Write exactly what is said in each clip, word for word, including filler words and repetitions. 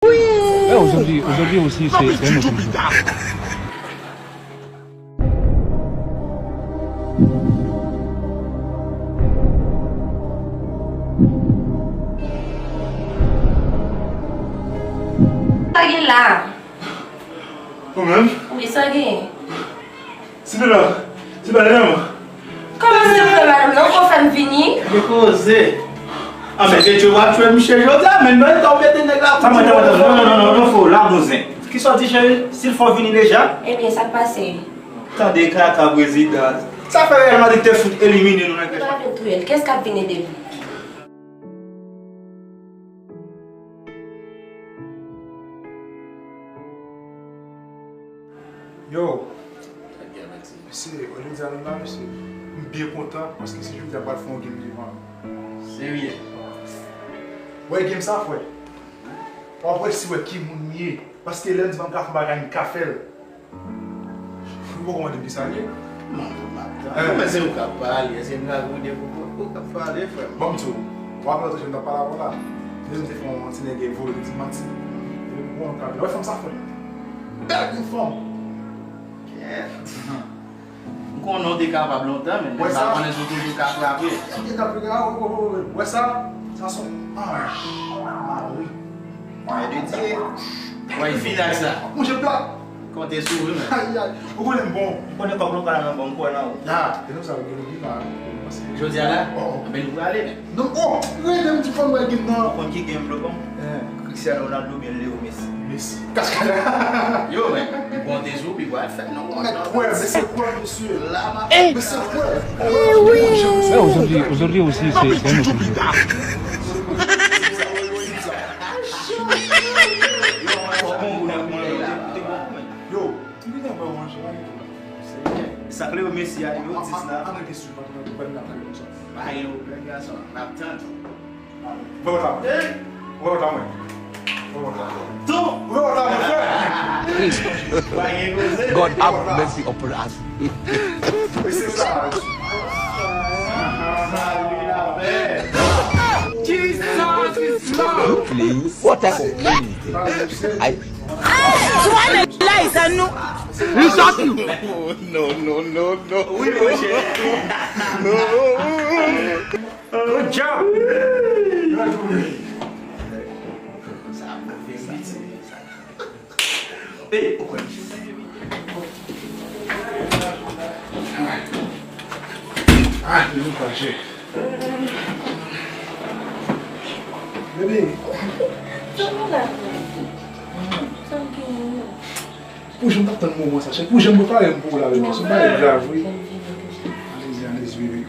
Eh, aujourd'hui, aujourd'hui aussi, c'est c'est un autre jour. Sa gen la? Ou menm? Wi, sa gen. Silvila, Silvila, leve non. Kòman Silvila, madanm, non, ou fè m vini? Gen koze. Ah, men se tchou w ap tchwe misye jodi a, men non, e ta w mete nèg la. Tann, tann, tann, non, non, non, non, non, fò, la bouzen. Kisa w di, cheri? Silfò vini deja? Ebyen, sa k pase? Tande kaka, prezidan. Sa fè Real Madrid te fout elimine nou nan kèch la. Ou pa vle touye l. Kiyès k ap vin ede l? Yo. Mesye, wè jodi a menm la, mesye. M byen kontan, paske se jodi a m pral fè yon game devan nou. Serye? Wè game sa, frè. W ap wè si w wè ki moun m ye. Paske lè m di m ka fè yon bagay, m ka fè l. Ou poko mande m kisa l ye? Manto, m ap tann. Hein? Kòman se ou k ap pale? Èske m ka goude pou ou? Ou k ap pale, frè m? Bon, m di w, w ap rantre jan m t ap pale avè w la. Depi m te fè yon ti nèg vole, li di m manti. Depi m pran yon kape. Wè fanm sa, frè m. Bèl grenn fanm. Kèt. M konnen w te kapab lontan, men m pa konnen si w toujou ka frape. Wè sa? Sa se yon anj. Mari. Mè de Dye. Wè, fini ak sa. Manje plat. Konte sou ou, wi, men. Ay, ay. Ou konnen m bon. Ou konnen kòk nou pa nan bon, m kwè nan ou. Ah, e nou sa, ou gen oubli pa. Jodi a la? Oh, oh. Anben nou prale, men. Non, oh, rete m di fò m wè game nan. Ou konn ki game m vle w ban m? Eh. Cristiano Ronaldo oubyen Leo Messi? Messi. Kaskada. Yo, men, m konte sou ou, pi w al fè non. Mèt kwè, mesye kwè, mesye. La, ma. Eh! Mesye kwè. Eh, oui. Mais aujourd'hui, aujourd'hui aussi, c'est c'est un autre jour. Yo, m vin anba w manje, pa gen pwoblèm. Sa k Leo Messi a, nimewo dis la. An, an, an, kesyon, pa gen pwoblèm, n ap fè konsa. Pa gen pwoblèm, gason, n ap tann. Ouvè pòt la mwen. Ouvè pòt la mwen. Ouvè pòt la mwen. Ouvè pòt la mwen, frè. Pa gen koze. God have mercy upon us. Mesye sa. Salut, la paix. Jesus is Lord. Please. What type of plane is this? I Li sòti. No, no, no, no. Wi, monchè. No. Good job. Sa ap fè piti. Hey, ou kwè misye sèvi? Ah, nou fache. Bebe. Sa nou la? Sa m genyen? Pou jan m t ap tann moman sa, cheri. Pou jan m prepare m pou ou la, bebe. Se yon bagay grav, wi. Alezi, alezi, bebe.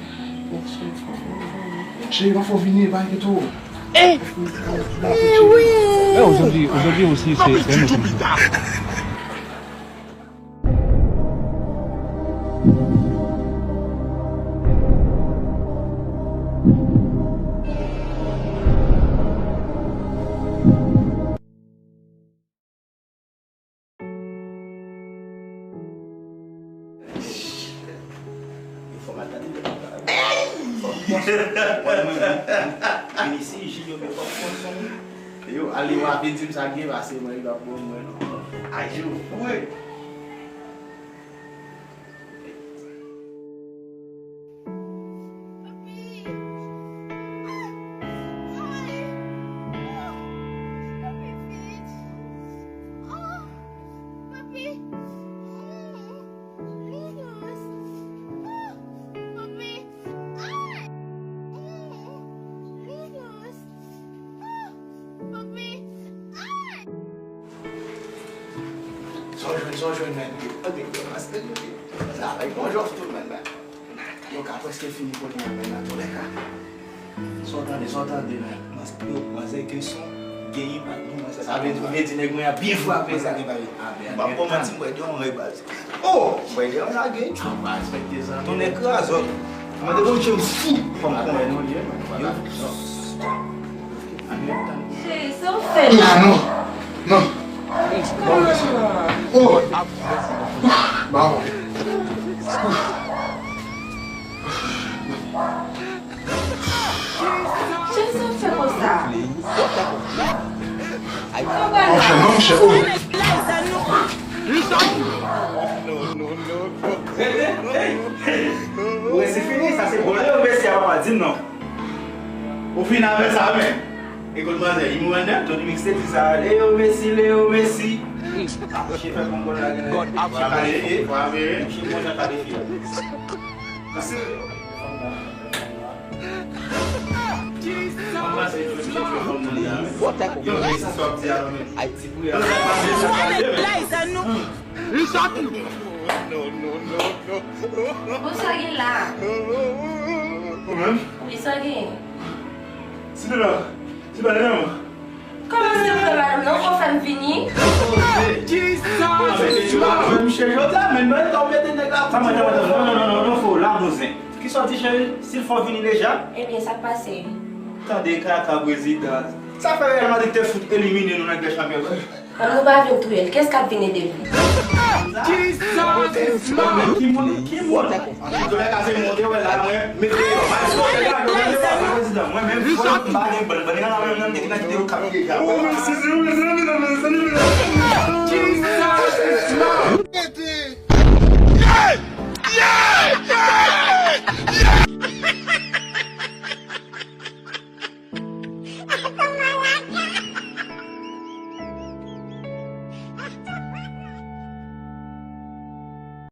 Cheri, pa fò vini, pa enkyete w. Eh! Eh, oui! Eh, aujourd'hui, aujourd'hui aussi, c'est c'est un autre jour. Yo fò m al tande lòt bagay. Fò m pran swen. Mwen, mwen, mwen, mwen vin isi, Junior, men fò m pran swen. Yo, ale w ap vin di m sa k gen pase mwen, li p ap bon mwen non. Ay, Junior, wi. Sa w jwenn, sa w jwenn, men. Ok, ok, mas, ok. Sa avèk bon jòf tou, men, men. Yo ka prèske fini kounye a, men, nan toulèka. Sa w tande, sa w tande, men. Mas, yo, manzè ke son, gen ipak, non, manzè. Sa vle di, vle di nèg mwen a byen frape, sa. M p ap pran manti, m wè de yon rèy baz. Oh! Mwen, yon lage. An pa respekte zanmi. Tonnè krazòt. Mwen te konn jem fou. Fò m konnen nou li ye, mwen. Yo. Cheri, sa w fè la? Non, non. Non. Oh. Ba mwen. Cheri, sa w fè konsa? Monchè, non, monchè, oh. Rete, hey, hey. Ou resi fini, sa se bon. Leo Messi a papa, di m non. Ou fin avè sa, men. Ekout, manzè, Imu Wonder, Tony Mix te di sa, Leo Messi, Leo Messi. Ah, chef fè bon gòl la, gen. Chef ale, e, bravo, chef bon jan kalifye. Yo, men sa w ap di a, non, men. Ay, ti pri a. Li sòti. Bon, sa gen la? Ou menm? Wi, sa gen. Site la. Site la, non. Kòman se vre, madanm? Non, fò fè m vini. Misye jodi a, men, men, tann mete nèg la. Tann, tann, tann, non, non, non, non, non, fò, la, bouzen. Kisa w di, cheri? Si l fè w vini deja? Ebyen, sa k pase? Tande kaka prezidan. Sa fè Real Madrid te fout elimine nou nan Lig dè Chanpyon? An nou pa vin touye l. Kiyès k ap vin ede l? Jesus is Lord! Ki moun? Ki moun? Antouka, se monte wè la, mwen mete yo. Mwen prezidan, mwen menm fò m pa gen bann, bann nan mwen menm te kite yo k ap deja. Oh, mèsi, mèsi, mèsi, mèsi, mèsi.